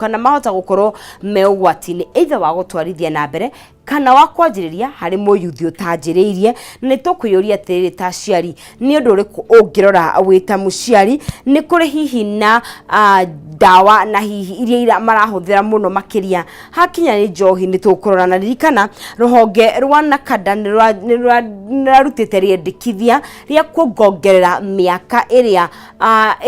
Kana mahota gũkorwo me ũgwati-inĩ either wa gũtwarithia na mbere kana wa kwanjĩrĩria harĩ mũyuthi ũtanjĩrĩirie. Na nĩ tũkwĩyũria atĩrĩrĩ, ta aciari, nĩ ũndũ ũrĩkũ ũngĩrora wĩ ta mũciari? Nĩ kũrĩ hihi na ndawa na hihi iria marahũthĩra mũno makĩria hakinya nĩ njohi? Nĩ tũkũrora. Na ririkana, rũhonge rwa NACADA nĩ rwarutĩte rĩendekithia rĩa kuongongerera mĩaka ĩrĩa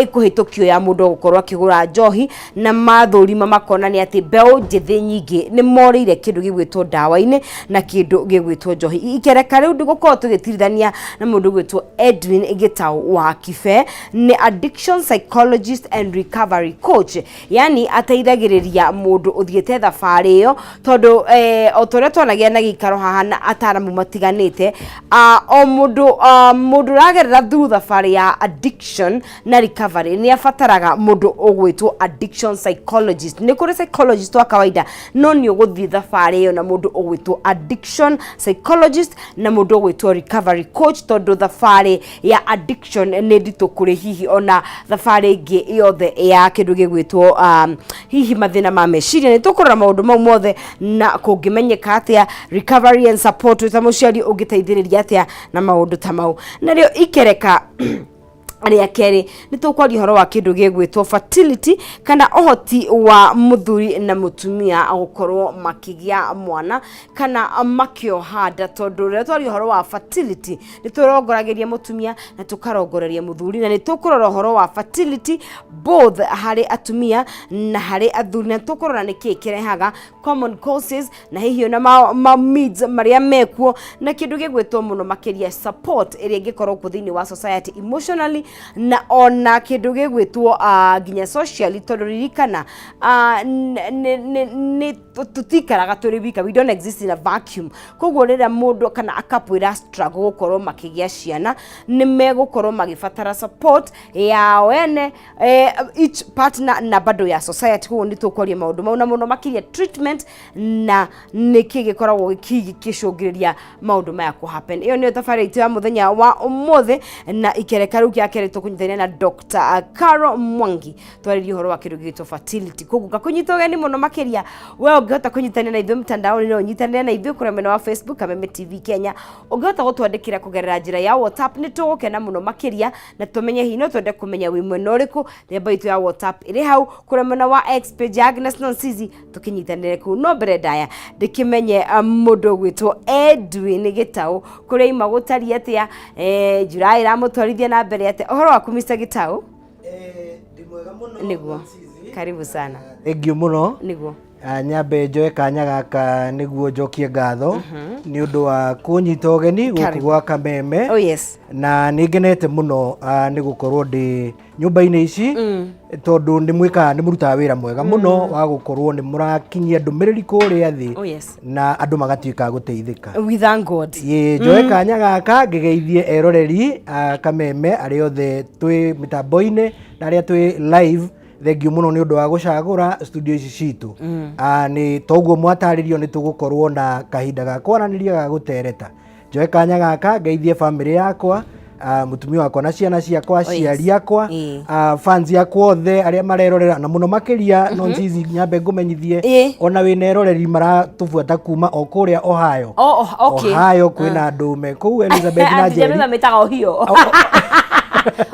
ĩkũhĩtũkio ya mũndũ gũkorwo akĩgũra njohi, na mathũrima makonania atĩ mbeũ njĩthĩ nyingĩ nĩ morĩire kĩndũ gĩgwĩtwo ndawa-inĩ na kĩndũ gĩgwĩtwo njohi. Ikereka rĩu ndĩgũkorwo tũgĩtirithania na mũndũ ũgwĩtwo Edwin Gĩtaũ wa Kibe, nĩ addiction psychologist and recovery coach, yani ateithagĩrĩria mũndũ ũthiĩte thabarĩ ĩyo, tondũ o ta ũrĩa twanagĩa na gĩikaro haha na ataramu matiganĩte, o mũndũ, mũndũ ũragerera through thabarĩ ya addiction na recovery nĩ abataraga mũndũ ũgwĩtwo addiction psychologist. Nĩ kũrĩ psychologist wa kawaida, no nĩ ũgũthiĩ thabarĩ ĩyo na mũndũ ũgwĩtwo addiction psychologist na mũndũ ũgwĩtwo recovery coach, tondũ thabarĩ ya addiction nĩ nditũ kũrĩ hihi ona thabarĩ ĩngĩ yothe ya kĩndũ gĩgwĩtwo hihi mathĩna ma meciria. Nĩ tũkũrora maũndũ mau mothe na kũngĩmenyeka atĩa, recovery and support, wĩ ta mũciari ũngĩteithĩrĩria atĩa na maũndũ ta mau. Narĩo ikereka rĩa kerĩ, nĩ tũkwaria ũhoro wa kĩndũ gĩgwĩtwo fertility, kana ũhoti wa mũthuri na mũtumia gũkorwo makĩgĩa mwana kana makĩoha nda, tondũ rĩrĩa twaria ũhoro wa fertility nĩ tũrongoragĩria mũtumia na tũkarongoreria mũthuri. Na nĩ tũkũrora ũhoro wa fertility both harĩ atumia na harĩ athuri, na tũkũrora nĩkĩĩ kĩrehaga common causes na hihi ona ma needs marĩa mekuo, na kĩndũ gĩgwĩtwo mũno makĩria support ĩrĩa ĩngĩkorwo kuo thĩinĩ wa society emotionally na ona kĩndũ gĩgwĩtwo nginya socially, tondũ ririkana, nĩ tũtikaraga tũrĩ wika, we don't exist in a vacuum. Koguo rĩrĩa mũndũ kana a couple ĩra struggle gũkorwo makĩgĩa ciana, nĩ megũkorwo magĩbatara support yao ene, each partner, na bado ya society. Koguo nĩ tũkwaria maũndũ mau na mũno makĩria treatment na nĩkĩ gĩkoragwo gĩkĩcũngĩrĩria maũndũ maya kũ happen. Ĩyo nĩyo thabarĩ itũ ya mũthenya wa ũmũthĩ. Na ikereka rĩu gĩa kerĩ, tũkũnyitanĩra na Dr. Caro Mwangi twarĩrie ũhoro wa kĩndũ gĩgwĩtwo fertility. Koguo ngakũnyita ũgeni mũno makĩria, we ũngĩhota kũnyitanĩra na ithuĩ mtandaoni, no ũnyitanĩre na ithuĩ kũrĩa mwena wa Facebook, Kameme TV Kenya. Ũngĩhota gũtwandĩkĩra kũgerera njĩra ya WhatsApp, nĩ tũgũkena mũno makĩria na tũmenye hihi no twende kũmenya wĩ mwena ũrĩkũ. Namba itũ ya WhatsApp ĩrĩ hau. Kũrĩa mwena wa X, page ya Agnes Nonsizi, tũkĩnyitanĩre kũu. No mbere ndaya ndĩkĩmenye mũndũ ũgwĩtwo Edwin Gĩtaũ kũrĩa ima gũtariĩ atĩa, July ĩramũtwarithia na mbere atĩa. Ũhoro waku, Mr. Gĩtaũ? Ndĩ mwega mũno. Nĩguo, karibu sana. Thank you mũno. Nĩguo. Nyambe njoe kanya gaka nĩguo njokie ngatho nĩ ũndũ wa kũnyita ũgeni gũkũ Karibu. gwa Kameme. Oh yes. Na nĩ ngenete mũno nĩ gũkorwo ndĩ nyũmba-inĩ ici, tondũ nĩ mwĩkaga, nĩ mũrutaga wĩra mwega mũno wa gũkorwo nĩ mũrakinyia ndũmĩrĩri kũrĩa thĩ na andũ magatuĩka a gũteithĩka. We thank God. Ĩ, njoe kanya gaka ngĩgeithie eroreri a Kameme arĩa othe twĩ mĩtambo-inĩ na arĩa twĩ live. Thengiũ mũno nĩ ũndũ wa gũcagũra studio ici citũ. Nĩ toguo mwatarĩrio, nĩ tũgũkorwo na kahinda ga kwaranĩria, ga gũtereta. Njoe kanya gaka ngeithie bamĩrĩ yakwa, mũtumia wakwa na ciana ciakwa, aciari akwa, fans yakwa othe arĩa marerorera, na mũno makĩria Nonsizi, nyambe ngũmenyithie ona wĩna eroreri maratũbuata kuma o kũrĩa Ohio. Ohio kwĩna andũ me kũu, Elizabeth na Jerry Jerry. Mamĩtaga Ohio.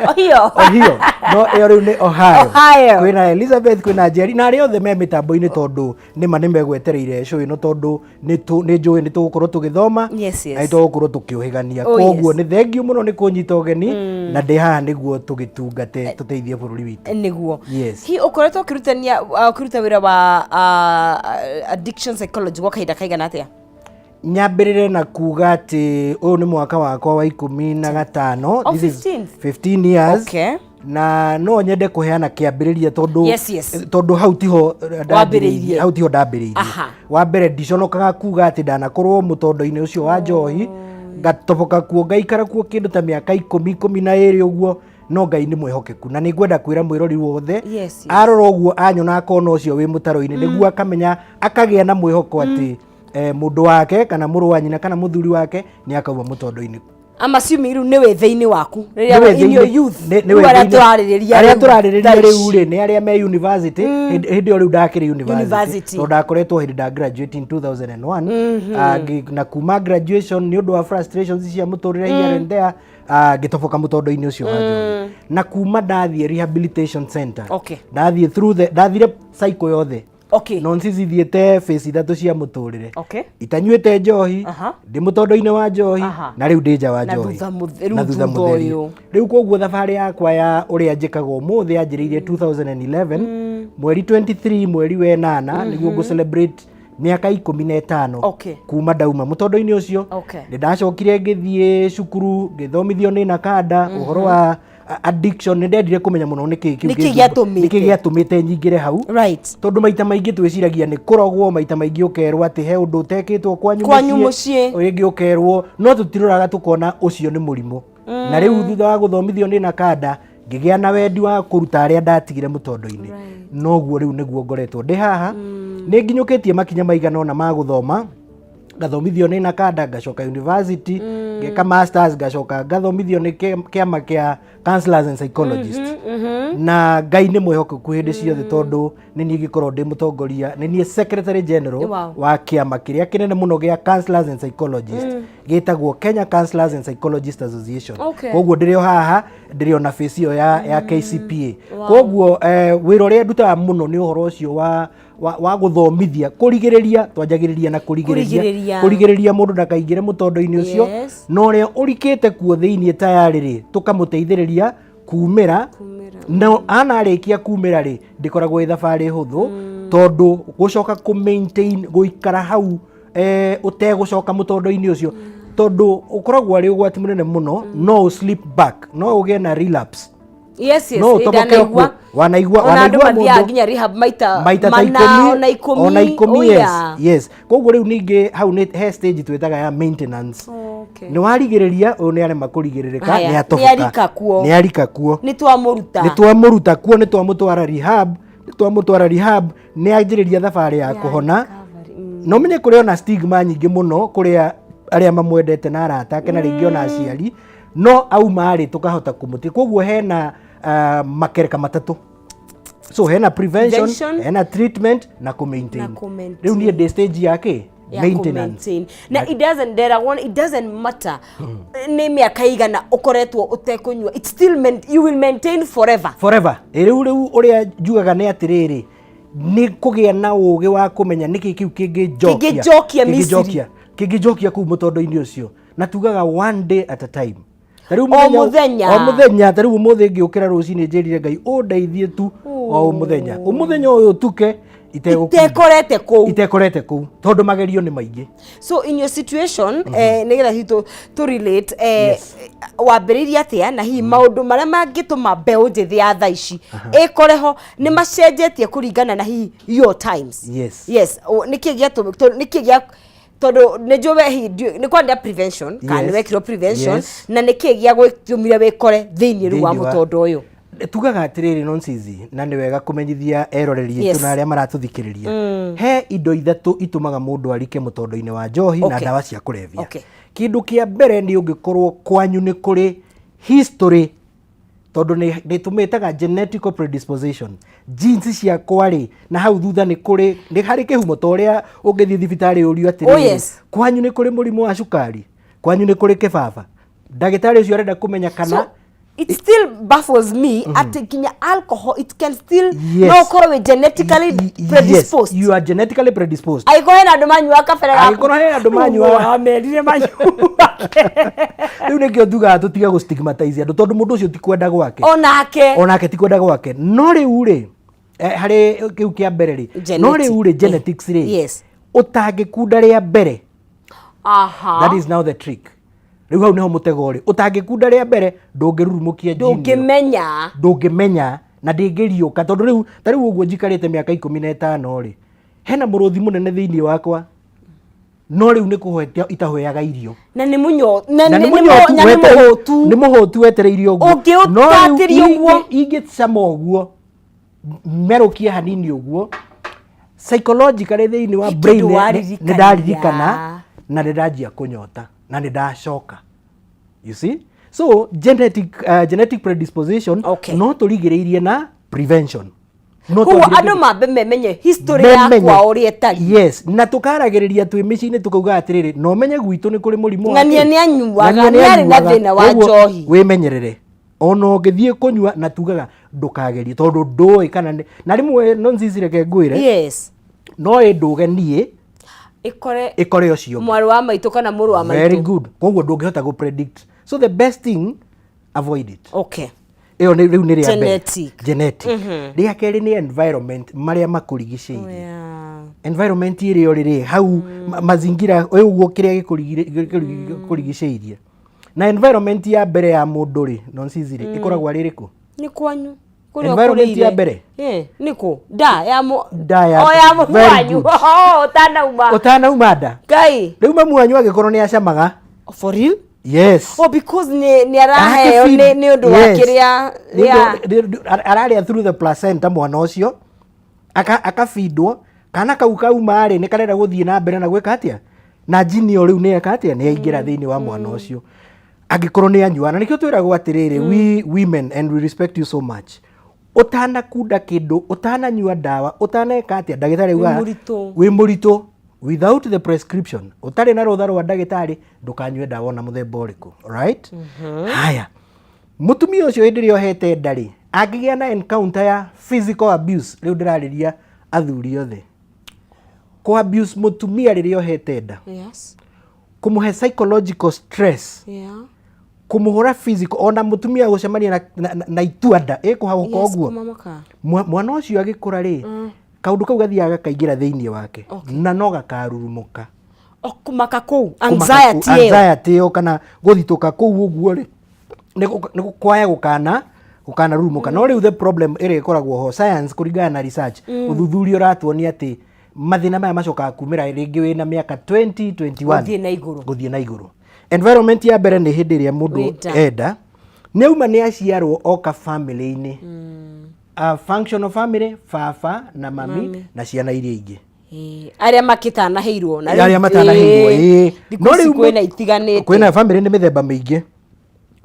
Ohio. Ohio, no ĩyo rĩu nĩ Ohio. Ohio. Kwĩna Elizabeth, kwĩna Jerry na arĩa othe me mĩtambo-inĩ, tondũ nĩma nĩ megwetereire show ĩno, tondũ nĩ njũĩ nĩ tũgũkorwo tũgĩthoma na nĩ tũgũkorwo tũkĩũhĩgania. Koguo nĩ thengiũ mũno nĩ kũnyita ũgeni, na ndĩ haha nĩguo tũgĩtungate, tũteithie bũrũri witũ. Hi ũkoretwo ũkĩrutania, ũkĩruta wĩra wa addiction psychology gwa kahinda kaigana atĩa? Nyambĩrĩre na kuga atĩ ũyũ nĩ mwaka wakwa wa 15. Oh, This is 15th. 15 years. Na no nyende kũheana kĩambĩrĩria, tondũ tondũ hau tiho Wambĩrĩirie. Hau tiho ndambĩrĩirie. Wa mbere, ndiconokaga kuga atĩ ndanakorwo mũtondo-inĩ ũcio wa njohi, ngatoboka kuo, ngaikara kuo kĩndũ ta mĩaka 10, 12 ũguo, no Ngai nĩ mwĩhokeku, na nĩ ngwenda kwĩra mwĩrori wothe arora ũguo anyona akona ũcio wĩ mũtaro-inĩ, nĩguo akamenya, akagĩa na mwĩhoko atĩ mũndũ wake kana mũrũ wa nyina kana mũthuri wake nĩ akauma mũtondo-inĩ. I'm assuming rĩu nĩ wĩthĩ-inĩ waku rĩrĩa Nĩ wĩ in your wĩthĩ-inĩ- youth nĩ rĩu arĩa wĩthĩ-inĩ- tũrarĩrĩria arĩa rĩu tũrarĩrĩria thaa rĩu ici. rĩ nĩ arĩa me university hĩndĩ ĩyo rĩu ndakĩrĩ university University. tondũ ndakoretwo hĩndĩ nda graduate in 2001 Na kuma graduation nĩ ũndũ wa frustrations cia mũtũrĩre here and there, ngĩtoboka mũtondo-inĩ ũcio wa njohi na kuma ndathiĩ rehabilitation center. Ndathiĩ through the ndathire cycle yothe. Nonsense ithiĩte phase ithatũ cia mũtũrĩre. Itanyuĩte njohi, ndĩ mũtondo-inĩ wa njohi, na rĩu ndĩ nja wa Na njohi. thutha mũtheru Na thutha thutha mũtheri. ũyũ. Rĩu koguo thabarĩ yakwa ya ũrĩa njĩkaga ũmũthĩ yanjĩrĩirie 2011 mweri 23 mweri wa ĩnana nĩguo ngũ celebrate mĩaka 15 kuma ndauma mũtondo-inĩ ũcio. Nĩ ndacokire ngĩthiĩ cukuru ngĩthomithio nĩ Nakanda ũhoro wa addiction. Nĩ ndendire kũmenya mũno nĩkĩ kĩu Nĩkĩ gĩatũmĩte? Nĩkĩ gĩatũmĩte nyingĩre hau, tondũ maita maingĩ twĩciragia nĩ kũrogwo, maita maingĩ ũkerwo atĩ he ũndũ ũtekĩtwo kwanyu Kwanyu mũciĩ. Rĩngĩ ũkerwo, no tũtiroraga tũkona ũcio nĩ mũrimũ. Na rĩu thutha wa gũthomithio nĩ Nakanda ngĩgĩa na wendi wa kũruta arĩa ndatigire mũtondo-inĩ. Noguo rĩu nĩguo ngoretwo ndĩ haha, nĩ nginyũkĩtie makinya maigana ũna ma gũthoma, ngathomithio nĩ Nakanda, ngacoka university ngeka masters, ngacoka ngathomithio nĩ kĩama kĩa counselors and psychologists. Na Ngai nĩ mwĩhokeku hĩndĩ ciothe tondũ nĩ niĩ ngĩkorwo ndĩ mũtongoria, nĩ niĩ secretary general wa kĩama kĩrĩa kĩnene mũno gĩa counselors and psychologists gĩtagwo Kenya Counselors and Psychologists Association. Koguo ndĩrĩ o haha, ndĩrĩ o na face ĩyo ya KCPA. Koguo wĩra ũrĩa ndutaga mũno nĩ ũhoro ũcio wa gũthomithia, kũrigĩrĩria, twanjagĩrĩria na kũrigĩrĩria. Kũrigĩrĩria. Kũrigĩrĩria mũndũ ndakaingĩre mũtondo-inĩ ũcio. Na ũrĩa ũrikĩte kuo thĩiniĩ tayarĩ rĩ, tũkamũteithĩrĩria kumĩra. Kumĩra. Na anarĩkia kumĩra rĩ, ndĩkoragwo ĩ thabarĩ hũthũ tondũ gũcoka kũ maintain gũikara hau ũtegũcoka mũtondo-inĩ ũcio, tondũ ũkoragwo arĩ ũgwati mũnene mũno, no ũ slip back, no ũgĩe na relapse. Yes, No ũtoboke ndanaigua. kuo. Wanaigua Ona andũ wanaigua mathiaga mũndũ nginya rehab maita maita ta mana 10, ona 10. ona 10. Oh, Yes. yeah. Yes, koguo rĩu ningĩ hau nĩ he stage twĩtaga ya maintenance. Nĩ warigĩrĩria ũyũ nĩ arema kũrigĩrĩrĩka, Haya, nĩ atoboka. nĩ arika kuo. Nĩ arika kuo. Nĩ twamũruta. Nĩ twamũruta kuo, nĩ twamũtwara rehab, nĩ twamũtwara rehab, nĩ anjĩrĩria thabarĩ ya kũhona. No menye kũrĩ ona stigma nyingĩ mũno kũrĩa arĩa mamwendete na arata ake na rĩngĩ ona aciari, no auma rĩ tũkahota kũmũtia. Koguo hena makereka matatũ, so hena prevention, Prevention, hena treatment na kũ-maintain. Na kũ-maintain. Rĩu niĩ ndĩ stage ya kĩ? Ya Maintenance. kũ-maintain. Na it doesn't nderagwo it doesn't matter nĩ mĩaka igana ũkoretwo ũtekũnyua, it still main, you will maintain forever. Forever. Ĩ, rĩu ũrĩa njugaga nĩ atĩrĩrĩ, nĩ kũgĩa na ũgĩ wa kũmenya nĩkĩ kĩu kĩngĩnjokia. Kĩngĩnjokia Misiri. Kĩngĩnjokia kũu mũtondo-inĩ ũcio, na tugaga one day at a time. Ta rĩu O mũthenya. O mũthenya. Ta rĩu ũmũthĩ ngĩũkĩra rũcinĩ njĩrire Ngai ũndeithie tu o mũthenya, ũmũthenya ũyũ ũtuke itegũkunda. Itekorete kũu. Itekorete kũu, tondũ magerio nĩ maingĩ. So in your situation, nĩgetha hihi tũ relate, wambĩrĩirie atĩa, na hihi maũndũ marĩa mangĩtũma mbeũ njĩthĩ ya thaa ici ĩkore ho nĩ macenjetie kũringana na hihi your times? Yes. Yes, nĩkĩ gĩatũm nĩkĩ gĩa, tondũ nĩ njũĩ we hihi nĩ kwandĩa prevention kana nĩ wekirwo prevention, na nĩkĩ gĩa gwĩtũmire wĩkore thĩinĩ rĩu wa Thĩinĩ wa- mũtondo ũyũ? Tugaga atĩrĩrĩ, nonsizi, na nĩ wega kũmenyithia eroreri aitũ na arĩa maratũthikĩrĩria, he indo ithatũ itũmaga mũndũ arike mũtondo-inĩ wa njohi na ndawa cia kũrebia. Kĩndũ kĩa mbere nĩ ũngĩkorwo kwanyu nĩ kũrĩ history, tondũ nĩ tũmĩtaga genetical predisposition, genes ciakwa rĩ, na hau thutha nĩ kũrĩ, nĩ harĩ kĩhumo, ta ũrĩa ũngĩthiĩ thibitarĩ ũrio atĩrĩrĩ, kwanyu nĩ kũrĩ mũrimũ wa cukari, kwanyu nĩ kũrĩ kĩbaba, ndagĩtarĩ ũcio arenda kũmenya kana So it still baffles me atĩ nginya alcohol, it can still no ũkorwo wĩ genetically predisposed. Yes, you are genetically predisposed. Angĩkorwo hena andũ manyuaga kabere gaku. Angĩkorwo hena andũ manyuaga- Wamerire manyuaga. Rĩu nĩkĩo njugaga tũtige gũ stigmatize andũ, tondũ mũndũ ũcio ti kwenda gwake. Onake. Onake ti kwenda gwake. No rĩu rĩ, harĩ kĩu kĩa mbere rĩ, no Genetic. rĩu rĩ, genetics rĩ, ũtangĩkunda rĩa mbere, that is now the trick. Rĩu hau nĩho mũtego ũrĩ. Ũtangĩkunda rĩa mbere, ndũngĩrurumũkia gene ĩyo. Ndũngĩmenya. Ndũngĩmenya na ndĩngĩriũka, tondũ rĩu ta rĩu ũguo njikarĩte mĩaka 15 rĩ, hena mũrũthi mũnene thĩinĩ wakwa, no rĩu nĩ kũhwetia itahweaga irio. Na nĩ mũnyo na Na nĩ nĩ mũnyotu na nĩ mũhũtu. Nĩ mũhũtu wetereire ũguo. Ũngĩũtatĩria No rĩu ũguo. ingĩcama ũguo, merũkie hanini ũguo, psychologically thĩinĩ wa He kĩndũ brain waririkania. nĩ ndaririkana na nĩ ndanjia kũnyota na nĩ ndacoka. You see, so genetic predisposition no tũrigĩrĩirie na prevention. No Koguo twagĩrĩire andũ mambe memenye history ya memenye. kwao ũrĩa ĩtariĩ. Yes, na tũkaragĩrĩria twĩ mĩciĩ-inĩ, tũkauga atĩrĩrĩ, na ũmenye gwitũ nĩ kũrĩ mũrimũ wa Ng'ania kĩ? nĩ anyuaga, Ng'ania nĩ arĩ na anyuaga. thĩna wa Koguo njohi. Wĩmenyerere ona ũngĩthiĩ kũnyua, na tugaga ndũkagerie tondũ ndũĩ kana nĩ na rĩmwe no nzici, reke ngwĩre, no ĩndũge niĩ, ĩkore ĩkore ũcio ũngĩ. Mwarĩ wa maitũ kana mũrũ wa Very maitũ. good. Koguo ndũngĩhota gũ predict, so the best thing, avoid it. Ĩyo rĩu nĩ rĩa mbere. Genetic. Genetic. Rĩa kerĩ nĩ environment, marĩa makũrigicĩirie. Environment ĩrĩa ũrĩ rĩ hau, mazingira ũguo, kĩrĩa gĩkũrigicĩirie. Na environment ya mbere ya mũndũ rĩ, nonsizi rĩ, ĩkoragwo arĩ ĩrĩkũ? Nĩ kwanyu kũrĩa Environment ũkũrĩire. ya mbere? Nĩ kũ nda ya Nda ya o ya mũhu Very wanyu. good. Oh, ũtanauma. Ũtanauma nda. Ngai. Rĩu mamu wanyu angĩkorwo nĩ acamaga. For real? Yes. Oh, because nĩ araheo Akĩfeed- nĩ ũndũ wa kĩrĩa Nĩ rĩa ararĩa through the placenta, mwana ũcio akabindwo. Kana kau kauma rĩ, nĩ karenda gũthiĩ na mbere na gwĩka atĩa na jini o rĩu nĩ eka atĩa, nĩ aingĩra thĩinĩ wa mwana ũcio angĩkorwo nĩ anyua. Na nĩkĩo twĩragwo atĩrĩrĩ, we women, and we respect you so much, ũtanakunda kĩndũ, ũtananyua ndawa, ũtaneka atĩa, ndagĩtarĩ augaga Mũritũ. Wĩ mũritũ, without the prescription, ũtarĩ na rũtha rwa ndagĩtarĩ, ndũkanyue ndawa ona mũthemba ũrĩkũ. Right, haya, mũtumia ũcio hĩndĩ ĩrĩa ohete nda rĩ, angĩgĩa na encounter ya physical abuse, rĩu ndĩrarĩria athuri othe, kũ abuse mũtumia rĩrĩa ohete nda, kũmũhe psychological stress, kũmũhũra physical, ona mũtumia gũcemania na itua nda ĩkũhagũka ũguo. Kũmamaka. Mwana ũcio agĩkũra rĩ, kaũndũ kau gathiaga gakaingĩra thĩinĩ wake na no gakarurumũka. O kũmaka kũu. Kũmaka Anxiety ĩyo. Anxiety ĩyo kana gũthitũka kũu ũguo rĩ, nĩ kwaya gũkana rurumũka. No rĩu the problem ĩrĩa ĩkoragwo ho, science, kũringana na research, ũthuthuria ũratuonia atĩ mathĩna maya macokaga kumĩra rĩngĩ wĩna mĩaka 20, 21. Gũthiĩ na igũrũ. Gũthiĩ na igũrũ. Environment ya mbere nĩ hĩndĩ ĩrĩa mũndũ Wĩ nda. enda nĩ auma, nĩ aciarwo, oka family-inĩ, a functional family, baba na mami na ciana iria ingĩ. Ĩĩ, arĩa makĩtanaheirwo na rĩu- Arĩa matanaheirwo. Ĩĩ. Ĩĩ. Thikũ No ici rĩu kwĩna itiganĩte. Kwĩna family nĩ mĩthemba mĩingĩ.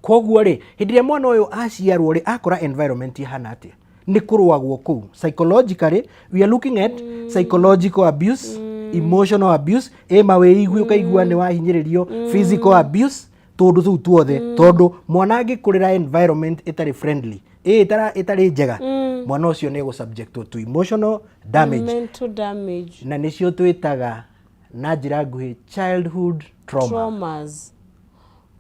Koguo rĩ, hĩndĩ ĩrĩa mwana ũyũ aciarwo rĩ, akora environment ihana atĩa? Nĩ kũrũagwo kũu psychologically. We are looking at psychological abuse, emotional abuse, ĩ mawĩigui ũkaigua nĩ wahinyĩrĩrio, physical abuse, tũndũ tũu tuothe, tondũ mwana angĩkũrĩra environment ĩtarĩ friendly, ĩ ĩtarĩ njega, mwana ũcio nĩ egũ subject to emotional damage. Mental damage. Na nĩcio twĩtaga na njĩra nguhĩ childhood trauma. Traumas.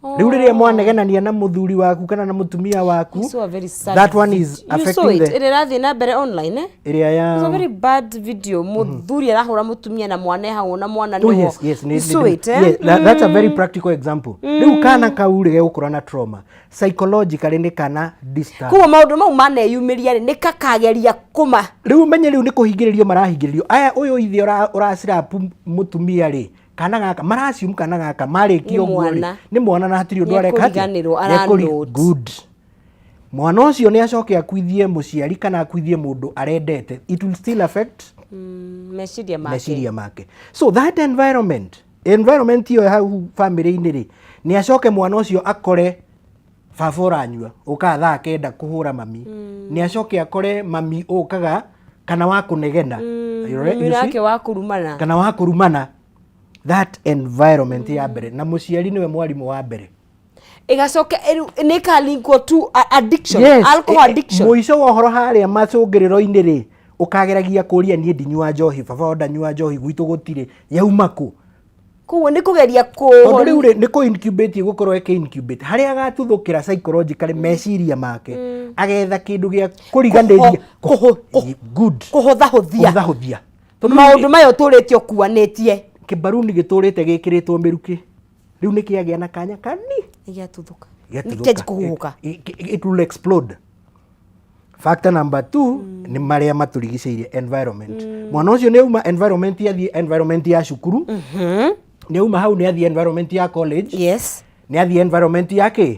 Rĩu rĩrĩa mwanegenania na mũthuri waku kana na mũtumia waku, I saw a very sad that one is video. You saw affecting it? the Ĩrĩa ĩrathiĩ na mbere online, eh? Ĩrĩa ya It's a very bad video. Mũthuri arahũra mũtumia na mwana e hau, na mwana Oh, nĩho. yes, You saw it, eh? Yes, that's a very practical example. Rĩu kana kau rĩ, gegũkũra na trauma psychologically, nĩ kana disturb. Koguo maũndũ mau maneyumĩria rĩ, nĩ kakageria kũma Rĩu menye rĩu nĩ kũhingĩrĩrio marahingĩrĩrio aya, ũyũ ithe ũracirapu mũtumia rĩ, kana gaka maraciumu, kana gaka marĩkia Nĩ ũguo rĩ, mwana. Nĩ mwana na hatirĩ ũndũ areka atĩa? Nĩekũriganĩrwo, aranote. Good. Mwana ũcio nĩ acoke akuithie mũciari kana akuithie mũndũ arendete, it will still affect meciria make. Meciria make. So that environment ĩyo hau family-inĩ rĩ, nĩ acoke mwana ũcio akore baba ũranyua, ũkaga thaa kenda kũhũra mami, nĩ acoke akore mami ũkaga kana wa kũnegena. You Mami see? wake wa kũrumana. Kana wa kũrumana. That environment ya mbere, na mũciari nĩwe mwarimũ wa mbere. Ĩgacoka nĩ ĩkalinkwo to addiction, alcohol addiction. Mũico wa ũhoro harĩa macũngĩrĩro-inĩ rĩ, ũkageragia kũria, niĩ ndinyua njohi, baba wao ndanyua njohi, gwitũ gũtirĩ, yauma kũ? Koguo nĩ kũgeria Tondũ kũ rĩu rĩ, nĩ kũ incubate, gũkorwo ĩkĩ incubate harĩa agatuthũkĩra psychologically meciria make, agetha kĩndũ gĩa kũriganĩria. Good. Kũhũthahũthia. Kũhũthahũthia. Tondũ rĩu Maũndũ maya ũtũrĩte ũkuanĩtie. Kĩmbaruni gĩtũrĩte gĩkĩrĩtwo mĩrukĩ, rĩu nĩ kĩagĩa na kanya kani. Nĩ gĩatuthũka. Gĩatuthũka. Nĩ kĩanji kũhuhũka. It will explode. Factor number two nĩ marĩa matũrigicĩirie, environment. Mwana ũcio nĩ auma environment, athiĩ environment ya cukuru, nĩ auma hau, nĩ athiĩ environment ya college, nĩ athiĩ environment ya kĩ,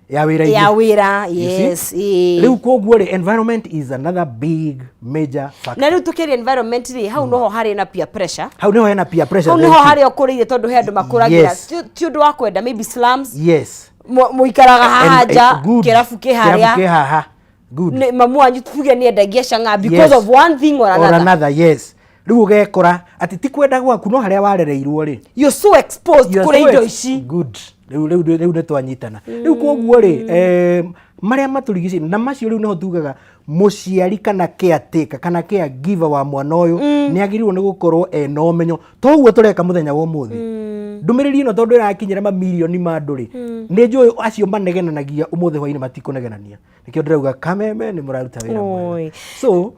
ya wĩra-inĩ. Ya wĩra. You see? Yes, ĩĩ. Rĩu koguo rĩ, environment is another big major factor. Na rĩu tũkĩria environment rĩ, hau noho harĩ na peer pressure. Hau niho hena peer pressure. Hau niho harĩa ũkũrĩire, tondũ he andũ makũragĩra ti ũndũ wa kwenda, maybe slums. Yes. Mũikaraga haha nja, Good. kĩrabu kĩ Kĩrabu harĩa. kĩ haha. Good. Mamu wanyu tuge nĩ endagia cang'aa because Yes. of one thing or Or another. another, yes. Rĩu ũgekora atĩ ti kwenda gwaku no harĩa warereirwo rĩ, You're so exposed You are kũrĩ so indo ici. Good. Rĩu nĩ twanyitana. Rĩu koguo rĩ, marĩa matũrigicĩirie na macio rĩu nĩho tugaga mũciari kana caretaker kana caregiver wa mwana ũyũ nĩ agĩrĩirwo nĩ gũkorwo ena ũmenyo. Toguo tũreka mũthenya wa ũmũthĩ. Ndũmĩrĩri ĩno tondũ ĩrakinyĩra mamirioni ma andũ rĩ, nĩ njũĩ acio manegenanagia ũmũthĩ hwainĩ matikũnegenania. Nĩkĩo ndĩrauga Kameme nĩ mũraruta wĩra mwega. Oi. So,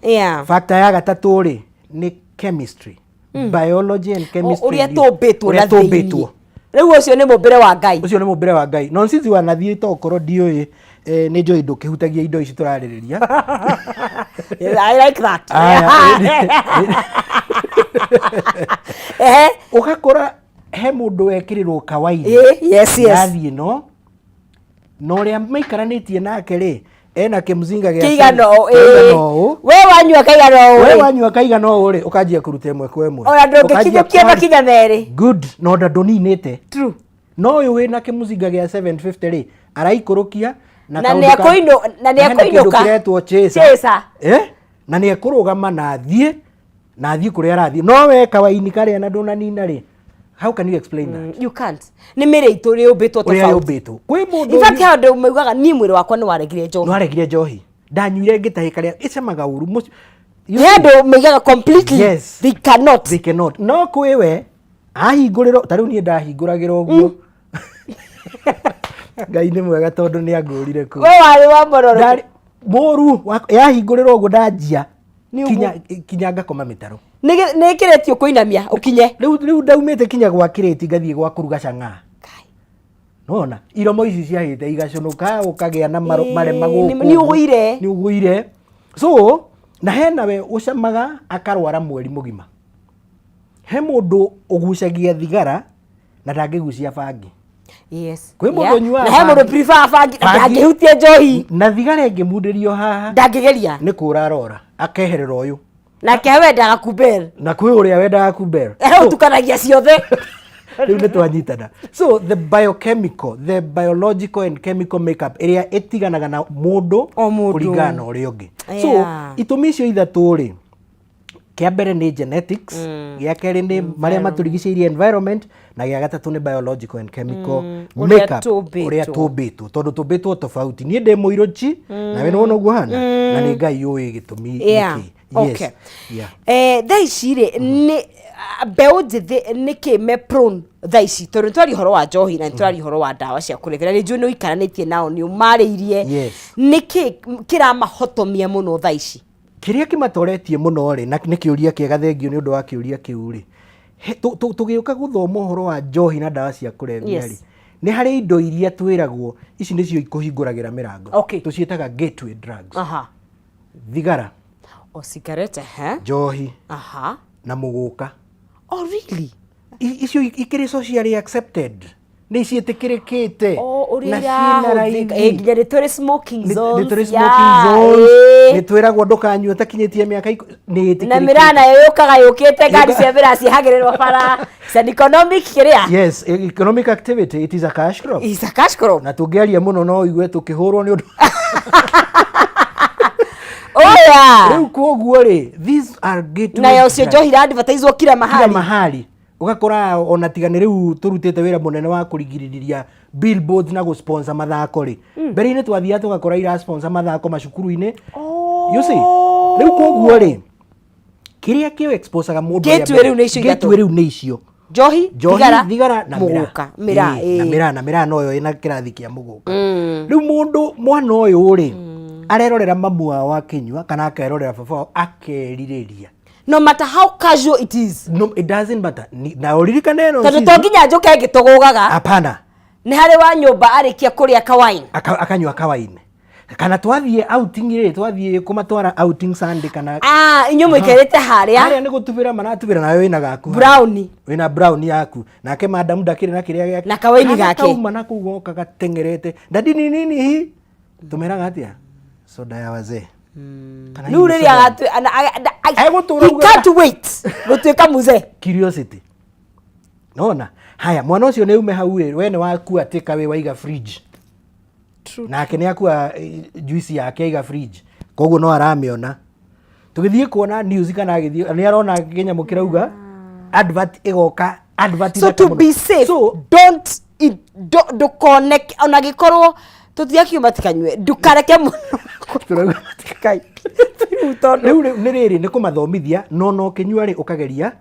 factor ya gatatũ rĩ, nĩ chemistry. Biology and chemistry. Ũrĩa tũmbĩtwo Ũrĩa na thĩinĩ. tũmbĩtwo. Rĩu ũcio nĩ mũmbĩre wa Ngai. Ũcio nĩ mũmbĩre wa Ngai. Nonsense wanathiĩ to korwo ndiũĩ, nĩ njũĩ ndũkĩhutagia indo ici tũrarĩrĩria. I like that. Aya, Ehe. Ũgakora he mũndũ wekĩrĩrwo kawaini. Yes. Yathiĩ no na ũrĩa maikaranĩtie nake rĩ, ena kĩmzinga gĩa Kĩigana ũũ, kĩigana ĩĩ. ũũ. We wanyua kaigana ũũ We rĩ. wanyua kaigana ũũ rĩ, ũkanjia kũruta ĩmwe kwa ĩmwe. Ona Ũkanjia ndũngĩkinyũkia makinya merĩ. Good. Na ona ndũninĩte. True. No ũyũ wĩna kĩmũcinga gĩa 750 rĩ, araikũrũkia Na kaũndũ na na hena kĩndũ nĩekũinũka. kĩretwo chaser. Chaser. Na nĩekũrũgama na athiĩ, na athiĩ kũrĩa arathiĩ. No we kawaini karĩa na ndũnanina rĩ, how can you explain that? You can't. Nĩ mĩrĩ itũ yũmbĩtwo Ũrĩa tofauti. yũmbĩtwo. Kwĩ mũndũ In fact, he andũ maugaga niĩ mwĩrĩ wakwa nĩ waregire njohi. Nĩwaregire njohi. Ndanyuire ngĩtahĩka rĩa ĩcamaga ũru. You He see? andũ maugaga completely Yes. they cannot. They cannot. No kwĩ we ahingũrĩrwo, ta rĩu niĩ ndahingũragĩra ũguo. Ngai nĩ mwega tondũ nĩ angũrire kũu. We warĩ wa mororo. Ndarĩ mũru yahingũrĩrwo ũguo ndanjia Nĩ ũguo. kinya ngakoma mĩtaro. Nĩ ĩkĩrĩtio kũinamia ũkinye. Rĩu ndaumĩte kinya gwa kĩrĩti ngathiĩ gwa kũruga cang'aa. Nona iromo ici ciahĩte igacũnũka ũkagĩa na marema gũkũ. Nĩ ũgũire. Nĩ ũgũire. So na hena we ũcamaga akarwara mweri mũgima. He mũndũ ũgucagia thigara na ndangĩgucia bangi. Yes. Kwĩ mũndũ ũnyuaga Na he mũndũ bangi. prefer bangi na Bangi. ndangĩhutia njohi. Na thigara ĩngĩmundĩrio haha Ndangĩgeria. nĩ kũra arora akeherera ũyũ. Nake wendaga kumbel. Na kwĩ ũrĩa wendaga kumbel. He ũtukanagia ciothe. Rĩu nĩ twanyitana. So the biochemical, the biological and chemical makeup ĩrĩa ĩtiganaga na mũndũ O mũndũ. kũringana na ũrĩa ũngĩ. So itũmi icio ithatũ rĩ, kĩa mbere nĩ genetics, gĩa kerĩ nĩ marĩa matũrigicĩirie environment, na gĩa gatatũ nĩ biological and chemical Ũrĩa makeup, tũmbĩtwo. ũrĩa tũmbĩtwo, tondũ tũmbĩtwo tofauti. Niĩ ndĩ mũirũ chi, nawe nĩwona ũguo hana, na nĩ Ngai ũĩ gĩtũmi nĩkĩ. Yes. Okay. Yeah. Thaa ici rĩ, nĩ mbeũ njĩthĩ nĩkĩ me prone thaa ici, tondũ nĩ twaria ũhoro wa njohi na nĩ tũraria ũhoro wa ndawa cia kũrebia, na nĩ njũĩ nĩ ũikaranĩtie nao, nĩ ũmarĩirie. Nĩkĩ kĩramahotomia mũno thaa ici? Kĩrĩa kĩmatoretie mũno rĩ, na nĩ kĩũria kĩega, thengio nĩ ũndũ wa kĩũria kĩu rĩ, tũgĩũka gũthoma ũhoro wa njohi na ndawa cia kũrebia rĩ, nĩ harĩ indo iria twĩragwo ici nĩcio ikũhingũragĩra mĩrango. Tũciĩtaga gateway drugs. Thigara. O cigarette, he? Njohi. Na mũgũka. Oh, really? Icio ikĩrĩ socially accepted. Nĩ ciĩtĩkĩrĩkĩte. Oh, ũrĩa Na ciĩna irahũthĩka. raithi. Nginya nĩ tũrĩ smoking zones. Nĩ tũrĩ smoking zones. Nĩ twĩragwo ndũkanyue ũtakinyĩtie mĩaka nĩ ĩtĩkĩrĩkĩte. Na mĩraa nayo yũkaga yũkĩte, ngari cia mĩraa ciehagĩrĩrwo bara. It's an economic kĩrĩa. Yes, economic activity, it is a cash crop. It's a cash crop. Na tũngĩaria mũno no ũigue tũkĩhũrwo nĩ ũndũ. Oya. Rĩu koguo rĩ, these are gateway Nayo ũcio drugs. njohi ira advertise kila mahali. Kila mahali. Ũgakora ona tiga nĩ rĩu tũrutĩte wĩra mũnene wa kũrigĩrĩria billboards na gũ-sponsor mathako rĩ. Mbere-inĩ twathiaga tũgakora ira sponsor mathako macukuru-inĩ. You see? Rĩu koguo rĩ, kĩrĩa kĩo exposaga mũndũ ũrĩa Gateway rĩu nĩ icio ithatũ. Gateway rĩu nĩ icio. Njohi, Njohi, thigara, thigara na mĩraa. mũgũka. Mĩraa, Ĩĩ, na ĩĩ. mĩraa, na mĩraa noyo ĩna kĩrathi kĩa mũgũka. Rĩu mũndũ mwana ũyũ rĩ, arerorera mamu wao akĩnyua kana akerorera baba wao akerirĩria. No matter how casual it is. No, it doesn't matter. Na ũririkane ĩno Tondũ season to nginya njũke ngĩtũgũgaga. Hapana. Nĩ harĩ wa nyũmba arĩkia kũrĩa kawaini. Akanyua kawaini. Kana twathiĩ outing rĩ, twathiĩ kũmatwara outing Sunday kana Inyuĩ mũikarĩte harĩa. Harĩa nĩ gũtubĩra maratubĩra nawe wĩna gaku. Brownie. Wĩna brownie yaku. Nake madam ndakĩrĩ na kĩrĩa gĩake. Na kawaini Kana gake. Kauma na kũu goka gatengerete. Dadi ni nini hii? Tumeraga atĩa? Soda ya wazee. Kana Rĩu hihi rĩrĩa soda ya agatũ, Egũtũra he ugaga. can't wait gũtuĩka mzee. True. Nake nĩ akua juice yake aiga fridge, koguo no aramĩona. Tũgĩthiĩ kuona news kana agĩthiĩ nĩ arona kĩnyamũ kĩrauga advert ĩgoka, advert So thaka to mũno. be safe, So don't ndũkoneke ona gĩkorwo tũtiakiuma tikanyue, ndũkareke mũno. Tũrauga Kai. Rĩu tondũ rĩu nĩ rĩrĩ nĩ kũmathomithia, no no ũkĩnyua rĩ, ũkageria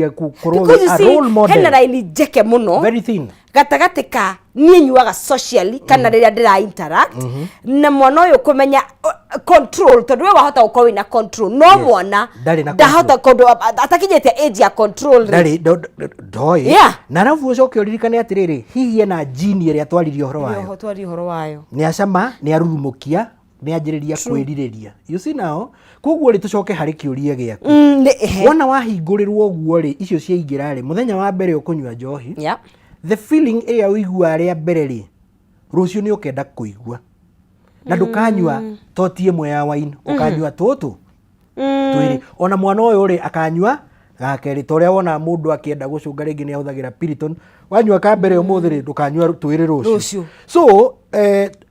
gũkorwo Because you a see, role model. Hena raini njeke mũno Very thin. gatagatĩ ka niĩ nyuaga socially kana rĩrĩa ndĩra interact na mwana ũyũ kũmenya control, tondũ we wahota gũkorwo wĩna control, no mwana Ndarĩ na ndahota kũndũ atakinyĩte age ya control rĩ. Ndarĩ ndoĩ. Na arabu ũcoke ũririkane atĩrĩrĩ, hihi ena jini ĩrĩa twaririe ũhoro wayo. Oho, twarie ũhoro wayo. Nĩ acama, nĩ arurumũkia, nĩ anjĩrĩria kwĩrirĩria, you see now. Koguo rĩ, tũcoke harĩ kĩũria gĩaku. Ehe. Wona wahingũrĩrwo ũguo rĩ, icio ciaingĩra rĩ, mũthenya wa mbere ũkũnyua njohi, the feeling ĩrĩa ũiguaga rĩa mbere rĩ, rũciũ nĩ ũkenda kũigua na ndũkanyua toti ĩmwe ya wine, ũkanyua tũtũ twĩrĩ. Ona mwana ũyũ rĩ, akanyua gakerĩ, ta ũrĩa wonaga mũndũ akĩenda gũcũnga rĩngĩ nĩ ahũthagĩra Piriton. Wanyua ka mbere ũmũthĩ rĩ, ndũkanyua twĩrĩ rũciũ. Rũciũ. So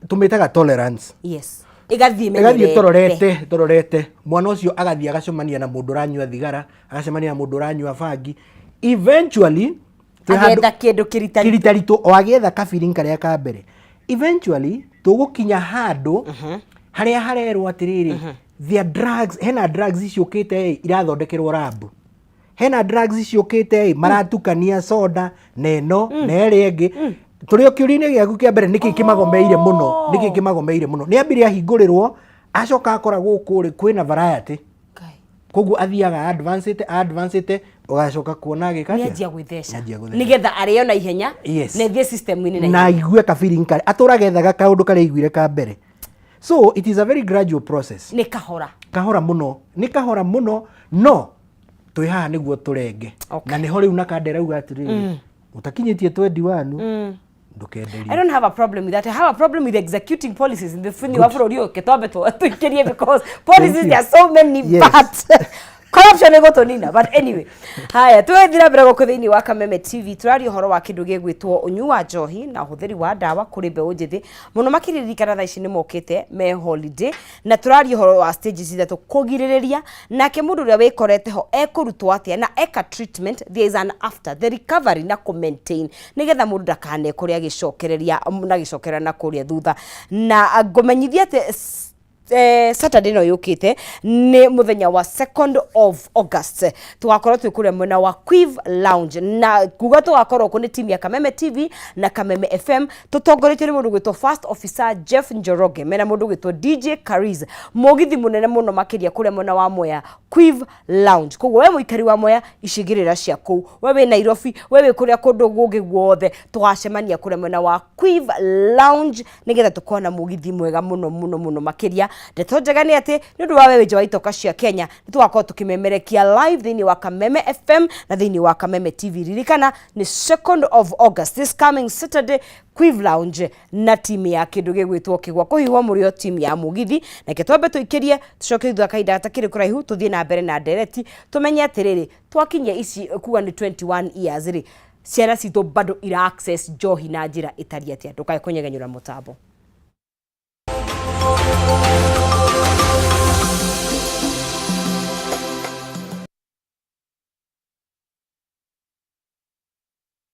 tũmĩtaga tolerance. Yes, ĩgathiĩ ĩgathiĩ ĩmenyerete. Tororete mwana ũcio agathiĩ agacemania na mũndũ ũranyua thigara, agacemania na mũndũ ũranyua bangi, eventually twĩ handũ- Agetha kĩndũ kĩritaritũ. Kĩritaritũ, o agĩetha ka-feeling karĩa ka mbere. Eventually tũgũkinya handũ harĩa harerwo atĩrĩrĩ, there are drugs, hena drugs ciũkĩte ĩ, irathondekerwo lab, hena drugs ciũkĩte ĩ, maratukania soda na ĩno na ĩrĩa ĩngĩ. Tũrĩ o kĩũria-inĩ gĩaku kĩa mbere, nĩkĩ kĩmagomeire mũno? Nĩkĩ kĩmagomeire mũno? Nĩ ambire ahingũrĩrwo, acoka akora gũkũ rĩ kwĩna variety. Ngai. Koguo athiaga advanced, advanced, ũgacoka kuona agĩka atĩa? Nĩanjia gwĩtheca. Nĩanjia gwĩtheca. Nĩgetha arĩo na ihenya na ĩthiĩ system-inĩ na na aigue ka feeling karĩa atũraga ethaga, kaũndũ karĩa aiguire ka mbere. So it is a very gradual process. Nĩ kahora. Kahora mũno, nĩ kahora mũno, no twĩ haha nĩguo tũrenge. Na nĩho rĩu nakanda ĩrauga atĩrĩrĩ, ũtakinyĩtie 21 ndũkenderie. I don't have a problem with that. I have a problem with executing policies in the thĩinĩ wa bũrũri ũyũ. Twambe tũikĩrie because policies, Thank you. there are so many, but corruption ĩgũtũnina. But anyway, haya, tũgĩthiĩ na mbere gũkũ thĩinĩ wa Kameme TV, tũraria ũhoro wa kĩndũ gĩgwĩtwo ũnyui wa njohi na ũhũthĩri wa ndawa kũrĩ mbeũ njĩthĩ mũno makĩria. Ririkana thaa ici nĩ mokĩte me holiday, na tũraria ũhoro wa stages ithatũ kũgirĩrĩria, nake mũndũ ũrĩa wĩkorete ho ekũrutwo atĩa, na eka treatment, there is an after the recovery na kũ maintain nĩgetha mũndũ ndakanekore agĩcokereria na agĩcokera na kũrĩa thutha. Na ngũmenyithia atĩ Saturday ĩno yũkĩte nĩ mũthenya wa 2nd of August, tũgakorwo twĩ kũrĩa mwena wa Quiv Lounge, na kuga tũgakorwo kũ nĩ timu ya Kameme TV na Kameme FM, tũtongoretio nĩ mũndũ gwĩtwo First Officer Jeff Njoroge mena mũndũ gwĩtwo DJ Kariz, mũgithi mũnene mũno makĩria kũrĩa mwena wa Mwea, Quiv Lounge. Koguo we mũikari wa Mwea, icigĩrĩra cia kũu, we wĩ Nairobi, we wĩ kũrĩa kũndũ kũngĩ guothe, tũgacemania kũrĩa mwena wa Quiv Lounge nĩgetha tũkorwo na mũgithi mwega mũno mũno mũno makĩria. Ndeto njega nĩ atĩ nĩ ũndũ wa we wĩnja wa itoka cia Kenya, nĩ tũgakorwo tũkĩmemerekia live thĩinĩ wa Kameme FM na thĩinĩ wa Kameme TV. Ririkana nĩ 2nd of August, this coming Saturday, Quiv Lounge na timu ya kĩndũ gĩgwĩtwo kĩgwa kũhiũhwo mũrĩo, timu ya mũgithi. Nake twambe tũikĩrie, tũcoke thutha kahinda gatakĩrĩ kũraihu tũthiĩ na mbere na ndereti, tũmenye atĩrĩrĩ, twakinyia ici kuga nĩ 21 years rĩ, ciana citũ bado ira access njohi na njĩra ĩtariĩ atĩa? Ndũkae kũnyegenyũra mũtambo.